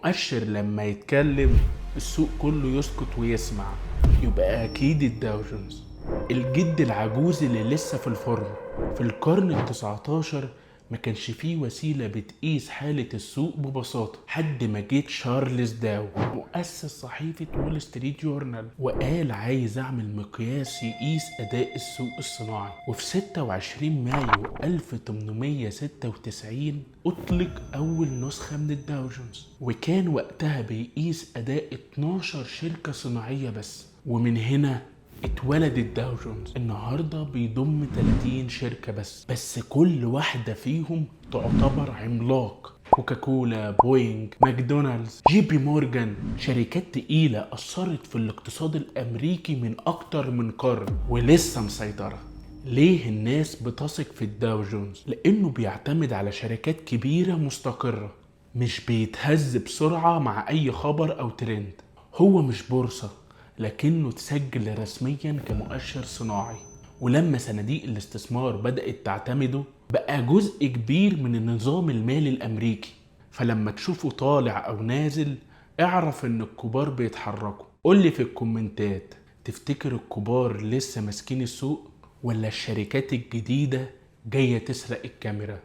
مؤشر لما يتكلم السوق كله يسكت ويسمع، يبقى أكيد الداو جونز، الجد العجوز اللي لسه في الفورمة. في القرن ال19 ما كانش فيه وسيلة بتقيس حالة السوق ببساطة، حد ما جه تشارلز داو مؤسس صحيفة وول ستريت جورنال وقال عايز اعمل مقياس يقيس اداء السوق الصناعي. وفي 26 مايو 1896 اطلق اول نسخة من الداو جونز، وكان وقتها بيقيس اداء 12 شركة صناعية بس. ومن هنا اتولد الداو جونز. النهارده بيضم 30 شركة بس كل واحدة فيهم تعتبر عملاق. كوكاكولا، بوينج، ماكدونالدز، جي بي مورجان، شركات تقيلة أثرت في الاقتصاد الأمريكي من أكتر من قرن ولسه مسيطرة. ليه الناس بتثق في الداو جونز؟ لأنه بيعتمد على شركات كبيرة مستقرة، مش بيتهز بسرعة مع أي خبر أو ترند. هو مش بورصة، لكنه تسجل رسميا كمؤشر صناعي، ولما صناديق الاستثمار بدأت تعتمده بقى جزء كبير من النظام المالي الأمريكي. فلما تشوفه طالع أو نازل اعرف إن الكبار بيتحركوا. قولي في الكومنتات، تفتكر الكبار لسه ماسكين السوق ولا الشركات الجديدة جاية تسرق الكاميرا؟